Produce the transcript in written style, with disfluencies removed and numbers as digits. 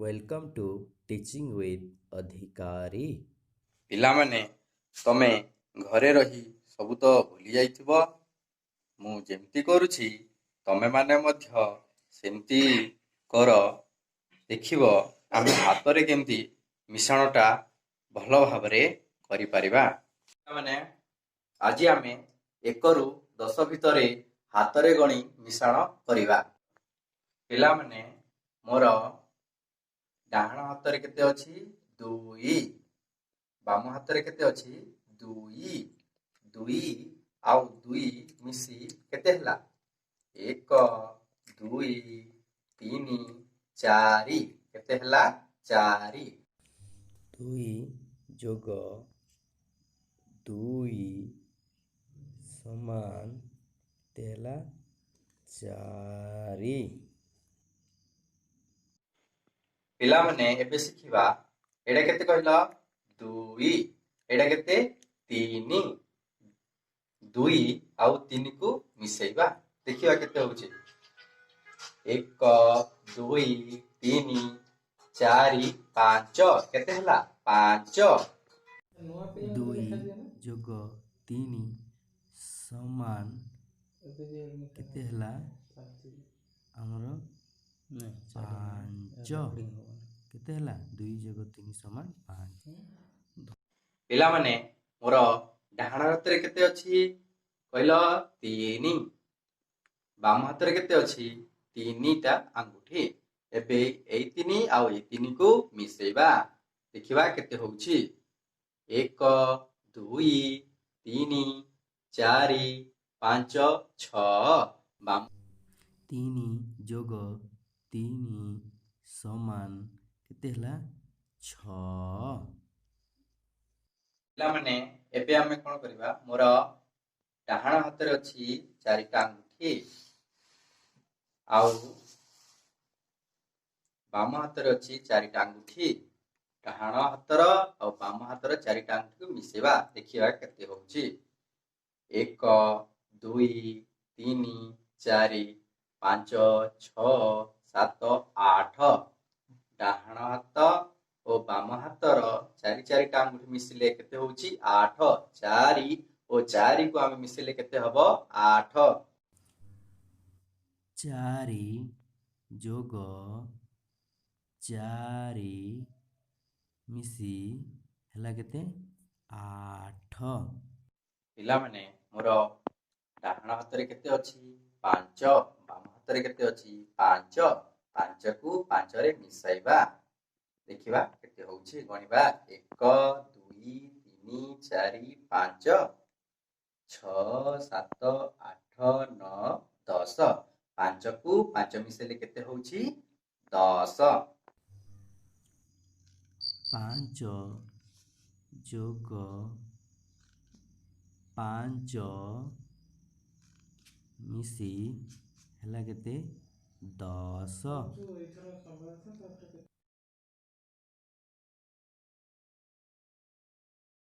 Welcome to teaching with Adhikari. ପିଲାମାନେ, ତମେ ଘରେ ରହି ସବୁ ତ ଭୁଲି ଯାଇଥିବ। ମୁଁ ଯେମିତି କରୁଛି, ତମେମାନେ ମଧ୍ୟ ସେମିତି କର। ଦେଖିବ ଆମେ ହାତରେ କେମିତି ମିଶାଣଟା ଭଲ ଭାବରେ କରିପାରିବା। ପିଲାମାନେ, ଆଜି ଆମେ 1ରୁ 10 ଭିତରେ ହାତରେ ଗଣି ମିଶାଣ କରିବା। ପିଲାମାନେ, ମୋର ଡାହାଣ ହାତରେ କେତେ ଅଛି? 2। ବାମ ହାତରେ କେତେ ଅଛି? 2। 2 ଆଉ 2 ମିଶି କେତେ ହେଲା? 1, 2, 3, 4। କେତେ ହେଲା? 4। 2 ଯୋଗ 2 ସମାନ କେତେ ହେଲା? 4। ପିଲାମାନେ, ଏବେ ଶିଖିବା। ଏଇଟା କେତେ କହିଲ? 2। ଏଇଟା କେତେ? 3। 2 ଆଉ 3କୁ ମିଶେଇବା, ଦେଖିବା କେତେ ହଉଛି। 1, 2, 3, 4, 5। କେତେ ହେଲା? 5। 2 ଯୋଗ 3 ସମାନ କେତେ ହେଲା? ଆମର 5। କେତେ ହେଲା? 2 ଯୋଗ 3 ସମାନ 5। ପିଲାମାନେ, ମୋର ଡାହାଣ ହାତରେ କେତେ ଅଛି କହିଲ? 3। ବାମ ହାତରେ କେତେ ଅଛି? 3ଟା ଆଙ୍ଗୁଠି। ଏବେ ଏଇ 3 ଆଉ ଏଇ 3କୁ ମିଶେଇବା, ଦେଖିବା କେତେ ହଉଛି। 1, 2, 3, 4, 5, 6। ବାମ 3 ଯୋଗ 3 ସମାନ କେତେ ହେଲା? 6। ପିଲାମାନେ, ଏବେ ଆମେ କଣ କରିବା? ମୋର ଡାହାଣ ହାତରେ ଅଛି 4ଟା ଆଙ୍ଗୁଠି ଆଉ ବାମ ହାତରେ ଅଛି 4ଟା ଆଙ୍ଗୁଠି। ଡାହାଣ ହାତର ଆଉ ବାମ ହାତର 4ଟା ଆଙ୍ଗୁଠିକୁ ମିଶେଇବା, ଦେଖିବା କେତେ ହଉଛି। 1, 2, 3, 4, 5, 6, 7, 8। ଡାହାଣ ହାତ ଓ ବାମ ହାତର 4 4ଟା ଆଙ୍ଗୁଠି ମିଶିଲେ କେତେ ହଉଛି? 8। 4 ଓ 4କୁ ଆମେ ମିଶିଲେ କେତେ ହବ? 8। 4 ଯୋଗ 4 ମିଶି ହେଲା କେତେ? 8। ପିଲାମାନେ, ମୋର ଡାହାଣ ହାତରେ କେତେ ଅଛି? 5। ବାମ ହାତରେ କେତେ ଅଛି? 5। 5କୁ 5ରେ ମିଶାଇବା, ଦେଖିବା କେତେ ହଉଛି। ଗଣିବା। 1, 2, 3, 4, 5, 6, 7, 8, 9, 10। 5କୁ 5 ମିଶେଇଲେ କେତେ ହଉଛି? 10। 5 ଯୋଗ 5 ମିଶି ହେଲା କେତେ? 10।